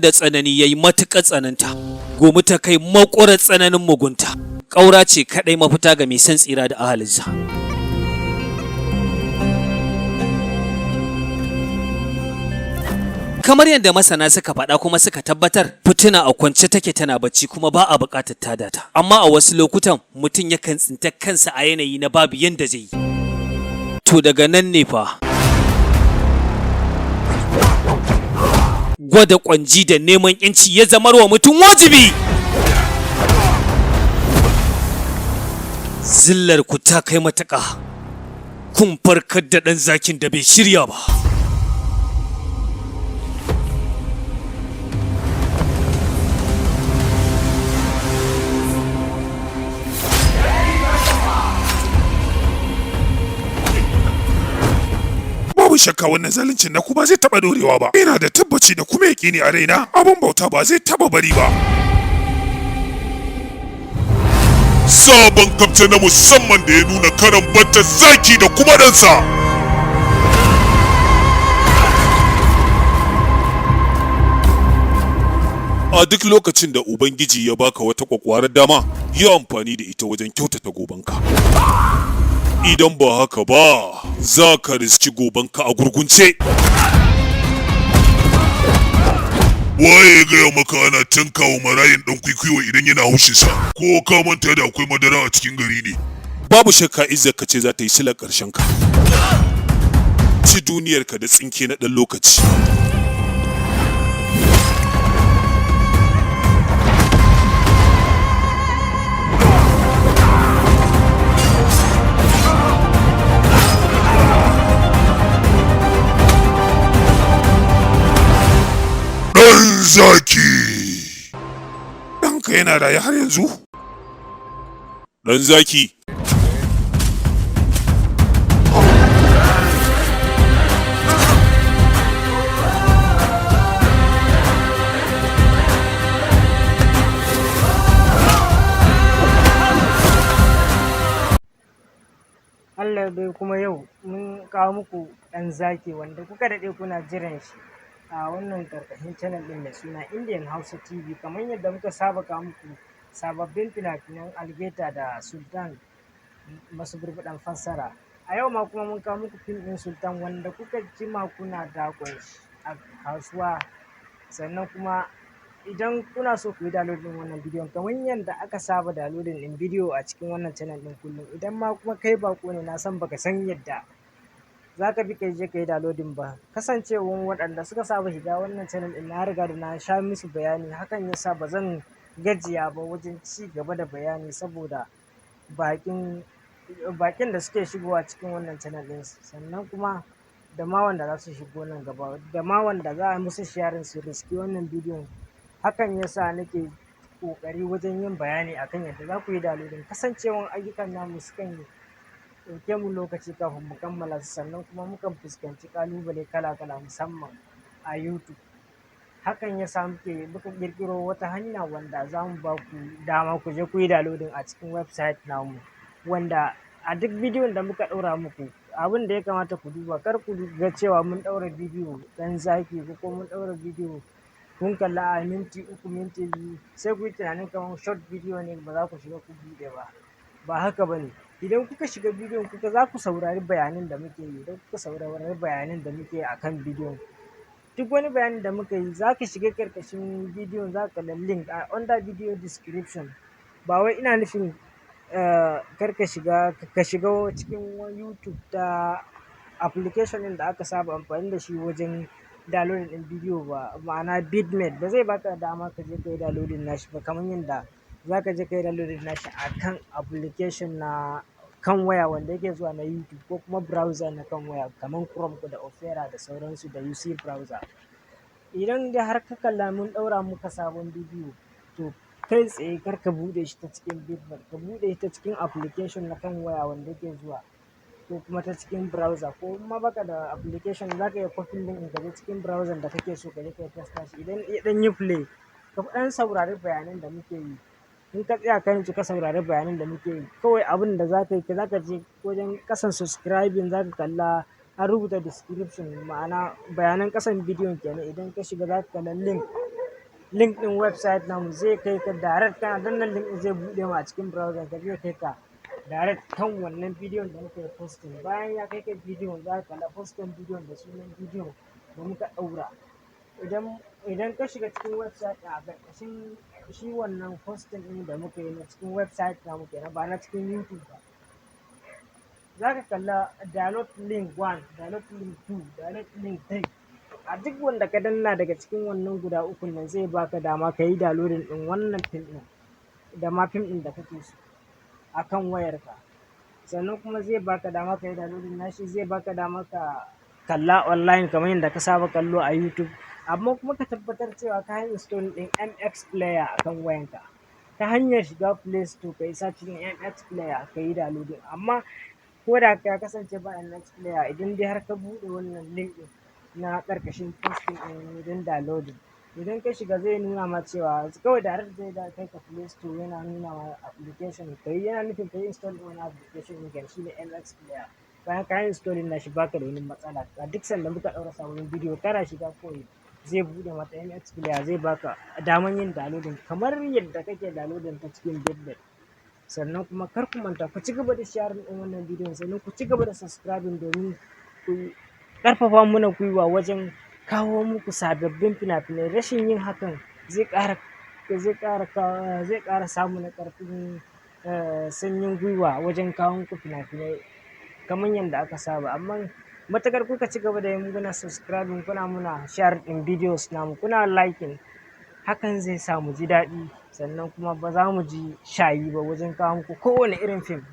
Da tsanani ya yi matuƙar tsananta, gomi ta kai maƙurar tsananin mugunta. Ƙaura ce kaɗai mafita ga mai son tsira da ahalinsa. Kamar yadda masana suka faɗa kuma suka tabbatar, fitina a kwance take tana bacci, kuma ba a buƙatar tada ta. Amma a wasu lokutan mutum yakan tsinta kansa a yanayi na babu yanda zai yi. To daga nan ne fa gwada kwanji da neman yanci ya zamar wa mutum wajibi. Zillar ku ta kai matuƙa, kun farkar da ɗan zakin da bai shirya ba. Babu shakka wannan zaluncin na kuma zai taba dorewa ba. Ina da tabbaci da kuma yaƙini a raina, abin bauta ba zai taba bari ba. Sabon kafta na musamman da ya nuna karan batta zaki da kuma ɗansa. A duk lokacin da Ubangiji ya baka wata kwakwarar dama, yi amfani da ita wajen kyautata gobanka. Idan ba haka ba, za ka riski gobanka a gurgunce. Waye ya gaya maka ana tankawa marayin ɗan kwikwiyo idan yana haushinsa? Ko ka manta da akwai madara a cikin gari ne? Babu shakka izzarka ce za ta yi silar ƙarshen ka. Ci duniyarka da tsinke na ɗan lokaci. Ɗan zaki! Ɗanka yana raye har yanzu? Ɗan zaki. Allah dai, kuma yau mun kawo muku Ɗan Zaki wanda kuka daɗe kuna jiran shi a wannan karkashin channel ɗin mai suna Indian Hausa TV. Kamar yadda muka saba kawo muku sababbin fina-finan Algeta da Sultan masu burbuɗan fassara. A yau ma kuma mun kawo muku fim ɗin Sultan wanda kuka jima kuna dakon shi a kasuwa. Sannan kuma idan kuna so ku yi download ɗin wannan bidiyon kamar yadda aka saba downloading ɗin bidiyo a cikin wannan channel ɗin kullum, idan ma kuma kai baƙo ne, na san baka san yadda za ka bi ka je ka yi downloading ba, kasancewan waɗanda suka saba shiga wannan channel ɗin na riga da na sha musu bayani, hakan yasa ba zan gajiya ba wajen ci gaba da bayani saboda baƙin da suke shigowa cikin wannan channel ɗin, sannan kuma da ma wanda za su shigo nan gaba, da ma wanda za a musu sharing su riski wannan bidiyon. Hakan yasa nake ƙoƙari wajen yin bayani akan yadda za ku yi downloading, kasancewan ayyukan namu sukan ɗauke mu lokaci kafin mu kammala su, sannan kuma mukan fuskanci ƙalubale kala-kala, musamman a YouTube. Hakan yasa muka ƙirƙiro wata hanya wanda za mu ba ku dama ku je ku yi downloading a cikin website namu, wanda a duk bidiyon da muka ɗaura muku, abin da ya kamata ku duba, kar ku ga cewa mun ɗaura bidiyo Ɗan Zaki ko kuma mun ɗaura bidiyo kun kalla a minti 3, minti 2, sai ku yi tunanin kamar short video ne, ba za ku shiga ku buɗe ba. Ba haka ba ne. Idan kuka shiga bidiyon, kuka za ku saurari bayanan da muke yi. Idan kuka saurari bayanan da muke yi a kan bidiyon, duk wani bayanin da muka yi, za ka shiga ƙarƙashin bidiyon, za ka kalla link a under video description. Ba wai ina nufin kar ka shiga, ka shiga cikin YouTube ta application ɗin da aka saba amfani da shi wajen downloading ɗin bidiyo ba, ma'ana Vidmate, ba zai baka dama ka je ka yi downloading nashi ba kamar yadda za ka je ka yi downloading nashi a kan application na kan waya wanda yake zuwa na YouTube, ko kuma browser na kan waya kamar Chrome da Opera da sauransu da UC browser. Idan dai har ka kalla mun ɗaura muka sabon bidiyo, to kai tsaye kar ka buɗe shi ta cikin Vidmate, ka buɗe shi ta cikin application na kan waya wanda yake zuwa, ko kuma ta cikin browser. Ko in ma baka da application, za ka iya copy link ka je cikin browser da kake so ka je ka yi paste shi. Idan ya ɗan yi play, ka ɗan saurari bayanan da muke yi. In ka tsaya ka nutsu ka saurari bayanan da muke yi, kawai abin da za ka yi, za ka je wajen ƙasan subscribing, za ka kalla an rubuta description, ma'ana bayanan ƙasan bidiyon kenan. Idan ka shiga, za ka kalla link. link ɗin website namu, zai kai ka direct. Kana danna link ɗin, zai buɗe ma a cikin browser ka, zai kai ka direct kan wannan bidiyon da muka yi posting. Bayan ya kai ka bidiyon, za ka kalla posting bidiyon da sunan bidiyon da muka ɗaura. Idan ka shiga cikin website a ƙarƙashin shi wannan posting ɗin da muka yi na cikin website namu kenan, ba na cikin YouTube ba, za ka kalla download link 1, download link 2, download link 3. A duk wanda ka danna daga cikin wannan guda ukun nan, zai baka dama ka yi downloading ɗin wannan fim ɗin da ma fim ɗin da kake so a kan wayarka. Sannan kuma zai baka dama ka yi downloading nashi, zai baka dama ka kalla online kamar yadda ka saba kallo a YouTube. Amma kuma ka tabbatar cewa ka yi installing ɗin MX Player a kan wayanka ta hanyar shiga Play Store, ka yi searching MX Player, ka yi downloading. Amma ko da ka kasance ba MX Player, idan dai har ka buɗe wannan link ɗin na ƙarƙashin posting ɗin wajen downloading, idan ka shiga zai nuna ma cewa kawai direct zai da kai ka Play Store, yana nuna ma application ka yi, yana nufin ka yi install ɗin wani application ɗin kenan, shine MX Player. Bayan ka yi installing nashi, baka da wani matsala. A duk sanda muka ɗaura sabon bidiyo, kana shiga kawai zai buɗe mata MX Player, zai baka daman yin downloading kamar yadda kake downloading ta cikin Bitbet. Sannan kuma kar ku manta ku ci gaba da sharing ɗin wannan bidiyon, sannan ku ci gaba da subscribing domin ku ƙarfafa mana gwiwa wajen kawo muku sababbin fina-finai. Rashin yin hakan zai ƙara samu na ƙarfin sanyin gwiwa wajen kawo muku fina-finai kamar yadda aka saba. Amma matuƙar kuka ci gaba da yin muna subscribing, kuna muna share ɗin videos namu, kuna liking, hakan zai sa mu ji daɗi, sannan kuma ba za mu ji shayi ba wajen kawo muku kowane irin fim.